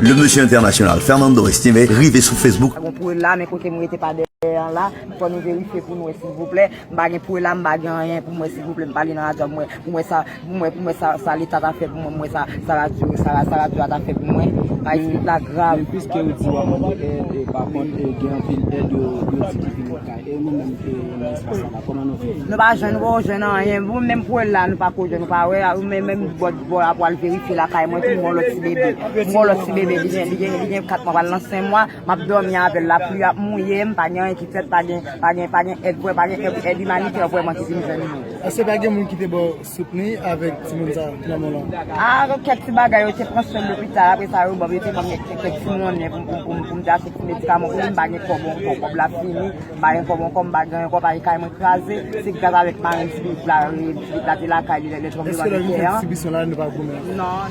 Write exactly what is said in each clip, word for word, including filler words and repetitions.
Le monsieur international Fernando Estimé rive sou Facebook. Gon poul la, men kote m rete pa dèyè an la, fò nou verifye pou nou wè silvouplè. M pa gen poul la, m pa gen anyen pou m wè silvouplè. M pale nan radyo, m wè, pou m wè sa, pou m wè, pou m wè sa, sa leta ta fè pou mwen, m wè sa, sa radyo, sa, sa radyo a ta fè pou mwen. Bagay la grav. Men piske ou di w ap mande èd, e pa kont, e gen anpil èd yo, yo di ki vin lakay. E nou menm, e nan espas sa la, kòman nou fè? Nou pa jwenn, nou pa jwenn anyen. Nou menm pou wè la, nou pa ko jwenn, nou pa wè. Ou menm, menm bò, bò la pou al verifye lakay mwen, tou m wè lòt ti bebe. M wè lòt ti bebe, li gen, li gen, li gen kat mwa, pral nan senk mwa. M ap dòmi avè l, lapli ap mouye m, pa gen anyen ki fèt, pa gen, pa gen, pa gen èd, pa gen èd, èd imanitè vrèman ki vin jwenn mwen. Èske pa gen moun ki te ba w soutni avèk timoun sa nan moman? A, kèk ti bagay, yo te pran swen lopital, apre sa, yo ban m, yo te ban m kèk, kèk ti monnen pou, pou, pou, pou m te achte ti medikaman pou li, m pa gen kòb ankò, kòb la fini, m pa gen kòb ankò, m pa gen ankò, pa gen kay mwen kraze, se gras avèk marenn Filip la, e, Filip la te lakay li lè, lè tranblemanntè an. Èske lè nou fè distribisyon la, nou pa goumen? Non.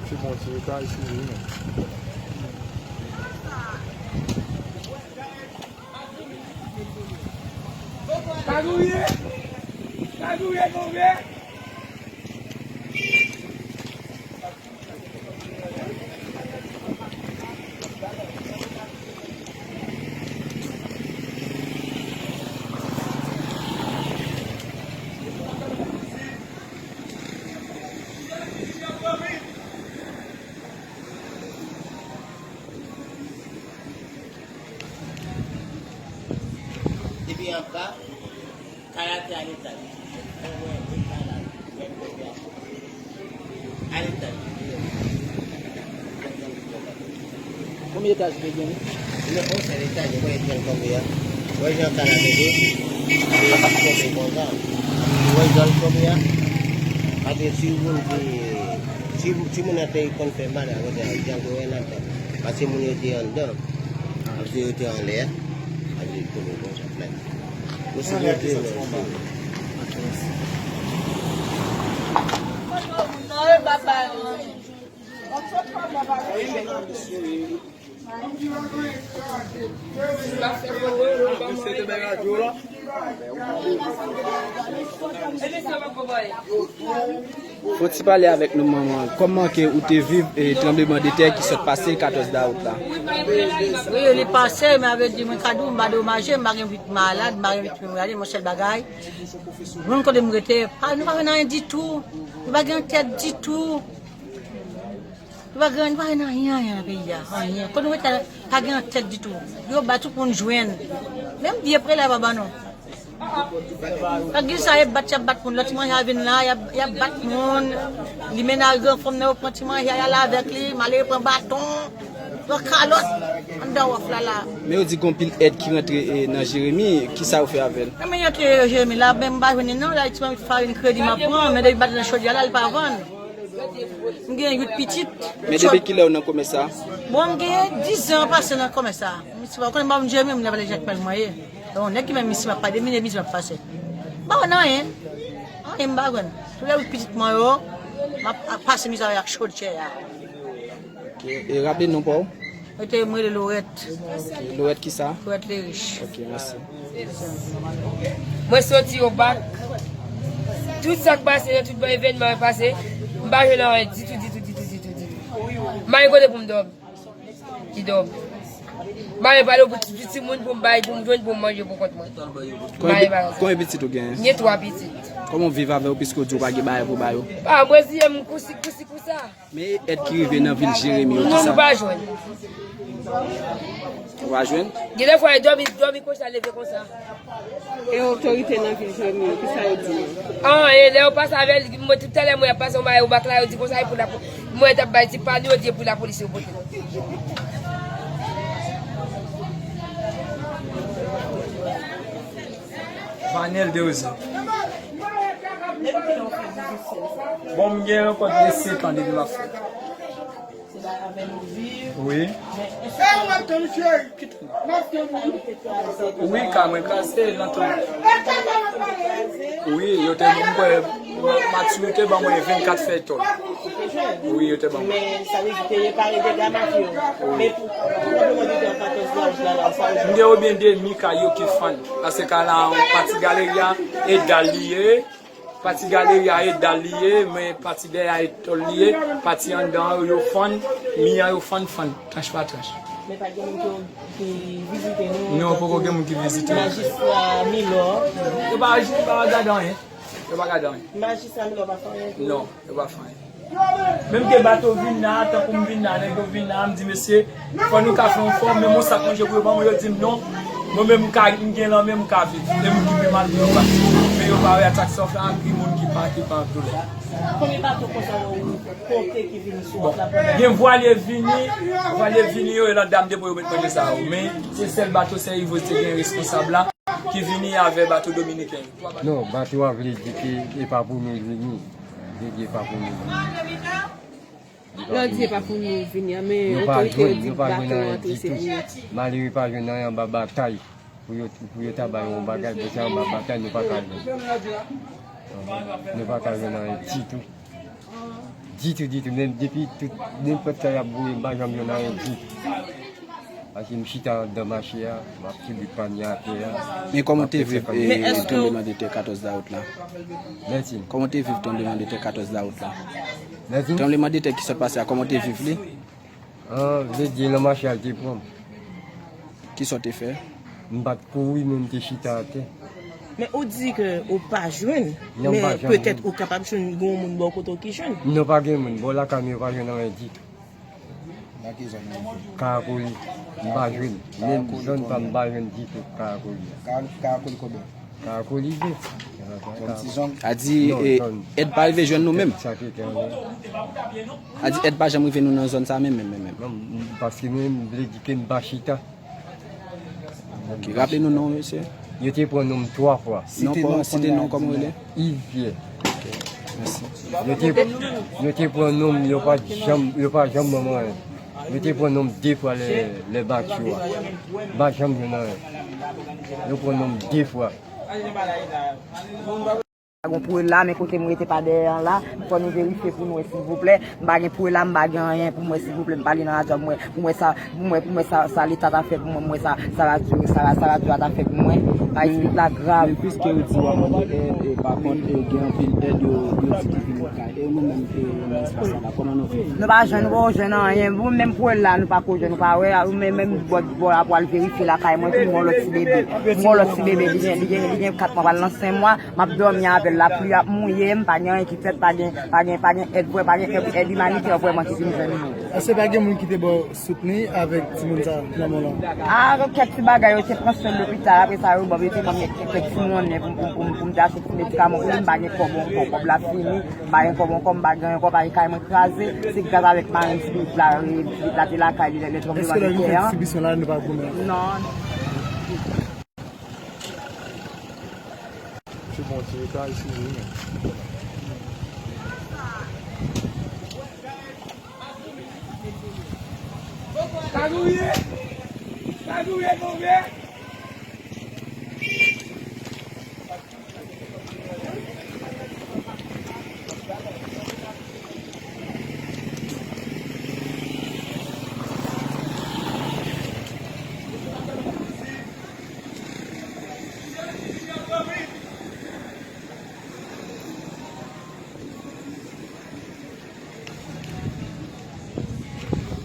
Se bon, se eta isi, wi, men. Kagouye! Kagouye tonbe! Epi anba, kay la te al etaj. Mwen wè etaj la, mwen wè a. Al etaj. Konbyen etaj li te gen? Li nan yon sèl etaj, ou wè jan l tonbe a. Ou wè jan kay la tonbe? Li tonbe konsa. Ou wè jan l tonbe a? Paske si moun te, si, si moun nan te konn fè mal, a kote a, jan l te wè ladan. Paske moun yo te anndan. Paske yo te anlè a. Paske li tonbe konsa, flat. Ou si yo te nan. Fò w ti pale avèk nou, manman. Kòman ke ou te viv, e, tranbleman de tè ki sot pase katòz dawout la? Wi, li pase, men avè di mwen ka di w, m pa domaje, m pa gen vit malad, m pa gen vit malad, yon sèl bagay. Moun kote m rete, pa, nou pa jwenn anyen ditou. Nou pa gen tèt ditou. Nou pa gen, nou pa jwenn anyen, anyen nan peyi a. Anyen. Kote nou rete a, pa gen tèt ditou. Yo bay tout moun jwenn. Menm vye prela yo pa ban nou. Sa gen sa, y ap bat, y ap bat moun. Lòt ti manje a vin la, y ap, y ap bat moun. Li mennen al gran fanm nan, yo pran ti manje a, y al avèk li. Malere pran baton. Pran kalòt anndan wòf la la. Men yo di gon pil èd ki rantre, e, nan Jeremi, kisa yo fè avè l? Nan men yo te Jeremi la, men m pa jwenn li non, la ti manmi farin kredi m ap pran, men depi bat nan chodyè la, li pa vann. M gen uit pitit. Men depi kilè w nan komès sa? Bon, m gen diz an pase nan komès sa. M si pa konnen ba m Jeremi, m nan vale Jakmèl mwen ye. Yon nèg ki menm isi m ap pale, mizè, mizè m ap pase. M pa konn anyen. Anyen m pa konn. Tou lè uit pitit mwen yo, m ap, ap pase mizè ak chodyè a. Ok. E raple non pa w? Mwen te, mwen rele Lorette. Ok. Lorette kisa? Lorette Lerich. Ok, mèsi. Mwen soti o bak. Tout sa k pase nan tout ban evènman yo pase, m pa jwenn anyen ditou, ditou, ditou, ditou, ditou. M pa gen kote pou m dòmi. Ki dòmi. M pa gen pale pou ti, ti moun pou m bay, pou m jwenn, pou m manje pou kont mwen. M pa gen bagay sa. Konbyen pitit ou genyen? M gen twa pitit. Kòman w viv avè yo piske w di w pa gen bagay pou w ba yo? A, mwen di m kousi, kousi, kousa. Men èd ki rive nan vil Jeremi yo, kisa? Non, nou pa jwenn. Ou pa jwenn? Gen de fwa, e dòmi, dòmi konsa, leve konsa. E otorite nan vil Jeremi yo, kisa yo di nou? Anyen, lè yo pase avè l, mwen tout talè mwen ap pase yon bagay o bak la, yo di konsa, e pou lapo-, mwen t ap bay ti pa nou, yo di e pou lapolis yo pote l. Vanel Derozy. Bon, m gen ankò de sèt an depi m ap fè. Wi. Wi, ka mwen kraze nan tou. Wi, yo te, m kwè, Matthew te ban mwen vennkat fèy tòl. Wi, yo te ban mwen. Men sa vle di te repare dega Matthew. Wi. Men pou tranblemanntè katòz la, la, sa yo. M gen oubyen de mi kay yo ki fann. Paske kay la, yon pati galeri a, e dal li ye. Pati galeri a e dal li ye, men pati dèyè a e tòl li ye, pati anndan an yo fann, mi an yo fann fann, tranch pa tranch. Men pa gen moun ki, ki vizite nou? Non, poko gen moun ki vizite nou. Majistra Milò. Yo pa, yo pa gade anyen. Yo pa gade anyen. Majistra Milò pa fè anyen pou nou? Non, yo pa fè anyen. Menm ke bato vin la, tankou m vin la, nèg yo vin la, m di, "Mesye, fò nou ka fè yon fòm, menm yon sak manje pou yo ban mwen," yo di m non. Mwen menm, m ka, m gen lanmen, m ka viv. E moun ki pi mal pou yo pati. Men yo pa wè atak sa w fè a, ki moun ki pa, ki pa ap doulè. Konbyen bato konsa yo konte ki vini sou wòt la pandan? Gen vwalye vini, vwalye vini yo, e nan dam depo yo met manje sa yo. Men, se sèl bato Sèyivòz te gen responsab la, ki vini avè bato dominiken yo. Non, bato a vle di ke e pa pou nou vini. Vle di e pa pou nou vini. Lè w di e pa pou nou vini an, men otorite yo di bato yo antre se pou yo. Malere pa jwenn anyen anba batay. Pou yo, pou yo ta ba yo yon bagay, pou sa anba batay, nou pa ka jwenn. Nou pa ka jwenn anyen ditou. Ditou, ditou. Menm depi tout, nenpòt sa y ap voye, m pa janm jwenn anyen ditou. Paske m chita anndan mache a, m ap sibi panye atè a. Men kòman w te viv, e, tranblemanntè katòz dawout la? Mèsi. Kòman w te viv tranblemanntè katòz dawout la? Mèsi. Tranblemanntè ki sot pase a, kòman w te viv li? An, vle di nan mache a l te pran m. Kisa w te fè? M pa t kouri, men m te chita atè. Men ou di ke ou pa jwenn, men petèt ou kapab jwenn, gen yon moun bò kote w ki jwenn. Non, pa gen moun. Bò lakay mwen, yo pa jwenn anyen ditou. Nan ki zòn ou viv? Karakoli. M pa jwenn. Menm zòn pa m, m pa jwenn ditou Karakoli a. Ka-, Karakoli konbyen? Karakoli de. Zòn Tizong? A di, e, èd pa rive jwenn nou menm. Sa ki te anlè. A di, èd pa janm rive nou nan zòn sa menm, menm, menm, menm. Non, m, paske mwen, m vle di ke m pa chita. Ok, raple nou non, mesye. Yo te pran non m twa fwa. Non, site non, kòman w rele? Yves Pierre. Ok, mèsi. Yo te, yo te pran non m, yo pa janm, yo pa janm ban mwen anyen. Yo te pran non m de fwa lè, lè bat yo a. M pa janm jwenn anyen. Yo pran non m de fwa. Pa gen pou la, men kote m rete pa dèyè an la, fò nou verifye pou nou wè, silvouplè. M pa gen pou la, m pa gen anyen pou m wè, silvouplè. M pale nan radyo a, m wè, pou m wè sa, pou m wè, pou m wè sa, sa Leta ta fè pou mwen, m wè sa, sa radyo, sa, sa radyo a ta fè pou mwen. Ayiti la grav. Men piske ou di w ap mande èd, e, pa kont, e, gen anpil èd yo, yo di ki vin lakay. E nou menm, e, nan espas la, kòman nou viv? Nou pa jwenn, nou pa jwenn anyen. Nou menm pou la, nou pa ko jwenn, nou pa wè. Nou menm, menm bò, bò la pou al verifye lakay mwen, pou m wè lòt ti bebe. Pou m wè lòt ti bebe, li gen, li gen, li gen kat mwa, pral nan senk mwa. M ap dòmi avè l, lapli ap mouye m, pa gen anyen ki fèt, pa gen, pa gen, pa gen èd, pa gen èd, èd imanitè vrèman ki vin jwenn mwen. Èske pa gen moun ki te ba w soutni avèk timoun sa nan lanmò la? A, kèk ti bagay, yo te pran swen lopital, apre sa, yo ban m, yo te ban m kèk, kèk ti monnen pou, pou, pou, pou m te achte ti medikaman pou li, m pa gen kòb ankò, kòb la fini, m pa gen kòb ankò, m pa gen ankò, pa gen kay mwen kraze, se gras avèk mari m, ti pitit la, e, pitit la te lakay li lè, lè tranblemanntè an. Èske lè nou fè distribisyon la, nou pa goumen? Non. Se bon, ti eta isi, wi. Kagouye! Kagouye, konbyen?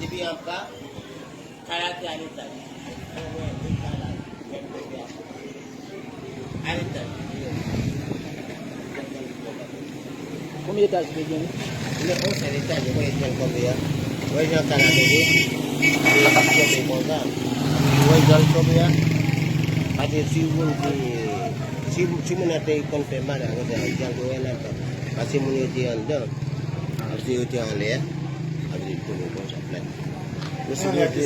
Depi anba, kay la te aletaj. Aletaj. Konbyen etaj li te gen? Li te on sèl etaj, ou wè jan l tonbe a. Ou wè jan kay la tonbe? Li tonbe konsa. Ou wè jan l tonbe a? Paske si moun ki, si, si moun nan te konn fè mal, a konsa, jan l te wè nan tan. Paske moun yo te anndan. Paske yo te anlè. Sa vle di l tonbe konsa, flat. Yo sou lye te.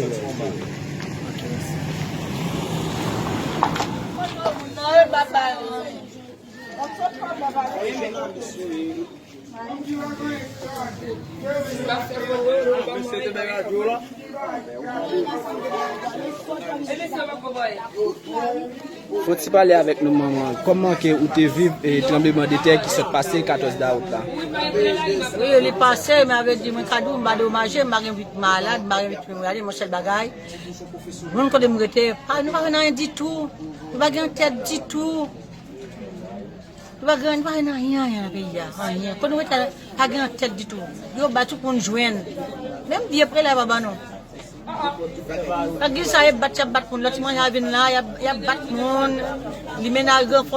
Fon ti pale avèk nou, manman. Kòman ke ou te viv, e, tranblemanntè ki sot pase katòz dawout la? Wi, li pase, men avè di mwen ka di w, m pa domaje, m pa gen vit malad, m pa gen vit malad, yon sèl bagay. Moun kote m rete, pa, nou pa jwenn anyen ditou. Nou pa gen tèt ditou. Pa gen anyen, pa gen anyen, anyen nan peyi a. Anyen. Kote nou rete la, pa gen antèt ditou. Yo bat tout moun jwenn. Menm vye prela pa ban nou. Lagil sa, y ap bat, y ap bat moun. Lòt ti manyè a vin la, y ap, y ap bat moun. Li mennen al ranfò